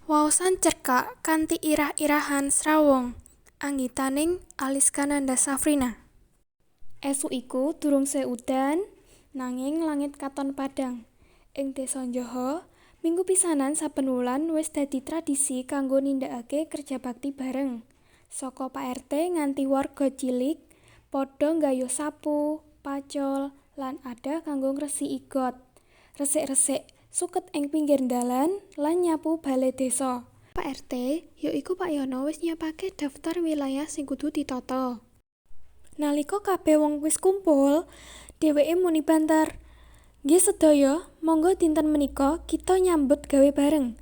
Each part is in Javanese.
Waosan cerkak kanthi irah-irahan srawung anggitaning Aliska Nanda Safrina. Esuk iku durung se udan, nanging langit katon padhang. Ing Desa Njoho, minggu pisanan saben wulan wis dadi tradisi kanggo nindakake kerja bakti bareng. Saka Pak RT nganti warga cilik padha nggayuh sapu, pacul, lan wadah kanggo ngresiki got, resik-resik suket ing pinggir dalan, lan nyapu bale desa. Pak RT, ya iku Pak Yono wis nyiapake daftar wilayah sing kudu ditata. Nalika kabeh wong wis kumpul, dheweke muni banter, "Nggih sedaya, monggo dinten menika kita nyambut gawe bareng.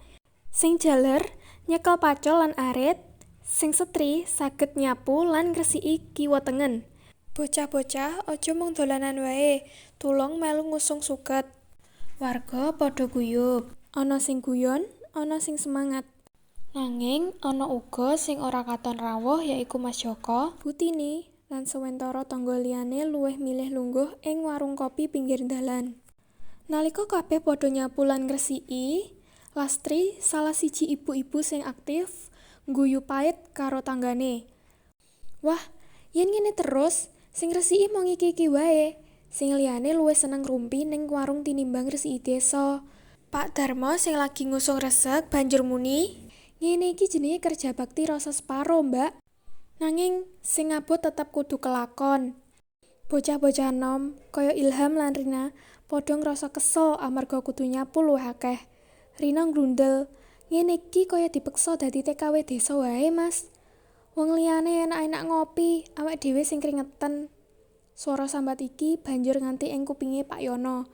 Sing jaler nyekel pacul lan arit, sing setri saged nyapu lan ngresiki kiwa tengen. Bocah-bocah aja mung dolanan wae, tulung melu ngusung suket." Warga padha guyub, ana sing guyon, ana sing semangat. Nanging ana uga sing ora katon rawuh ya iku Mas Joko, Bu Tini, lan sawentara tangga liyane luwih milih lungguh ing warung kopi pinggir dalan. Nalika kabeh padha nyapu lan ngresiki, Lastri, salah siji ibu-ibu sing aktif, ngguyu pait karo tanggane. "Wah, yen ngene terus, sing ngresiki mung iki-iki wae. Sing liyane luwih seneng ngrumpi ning warung tinimbang ngresiki desa." Pak Darmo sing lagi ngusung resek banjur muni, "Ngene iki jenenge kerja bakti rasa separo, Mbak. Nanging sing abot tetep kudu kelakon." Bocah-bocah nom kaya Ilham lan Rina padha ngrasa kesel amarga kudu nyapu luwih akeh. Rina nggrundel, "Ngene iki kaya dipeksa dadi TKW desa wae, Mas. Wong liyane enak-enak ngopi, awake dhewe sing kringeten." Swara sambat iki banjur nganti ing kupinge Pak Yono.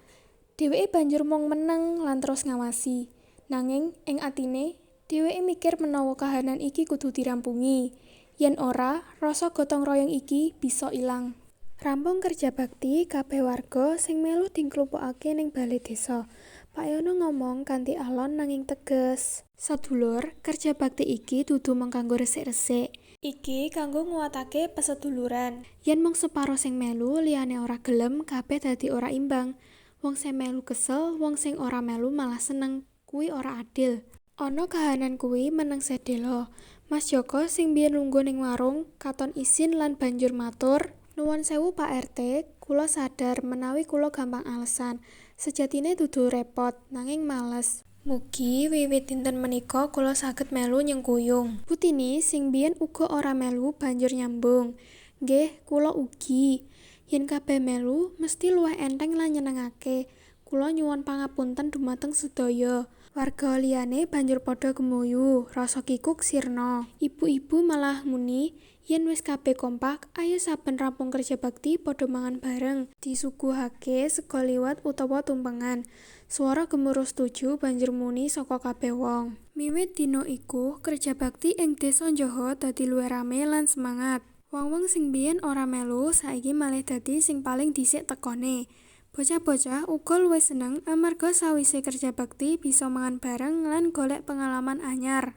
Dheweke banjur mung meneng lan terus ngawasi. Nanging ing atine, dheweke mikir menawa kahanan iki kudu dirampungi. Yen ora, rasa gotong royong iki bisa ilang. Rampung kerja bakti, kabeh warga sing melu diklumpukake ning bale desa. Pak Yono ngomong kanthi alon nanging teges. "Sedulur, kerja bakti iki dudu mung kanggo resik-resik. Iki kanggo nguwatake peseduluran. Yen mung separo sing melu, liyane ora gelem, kabeh dadi ora imbang. Wong sing melu kesel, wong sing ora melu malah seneng. Kuwi ora adil." Ana kahanan kuwi meneng sedhela. Mas Joko sing biyen lungguh ning warung, katon isin lan banjur matur, "Nuwun sewu Pak RT, kula sadar menawi kula gampang alesan. Sejatine dudu repot, nanging males. Mugi wiwit dinten menika kula saged melu nyengkuyung." Bu Tini sing biyen uga ora melu banjur nyambung, "Nggih, kula ugi. Yen kabeh melu, mesti luwih entheng lan nyenengake. Kula nyuwun pangapunten dhumateng sedaya." Warga liyane banjur padha gemuyu, rasa kikuk sirna. Ibu-ibu malah muni, "Yen wis kabeh kompak, ayo saben rampung kerja bakti padha mangan bareng, disuguhake sega liwet utawa tumpengan." Swara gemuruh setuju banjur muni saka kabeh wong. Miwit dina iku, kerja bakti ing Desa Njoho dadi luwih rame lan semangat. Wong-wong sing biyen ora melu saiki malih dadi sing paling dhisik tekone. Bocah-bocah uga luwih seneng amarga sawise kerja bakti bisa mangan bareng lan golek pengalaman anyar.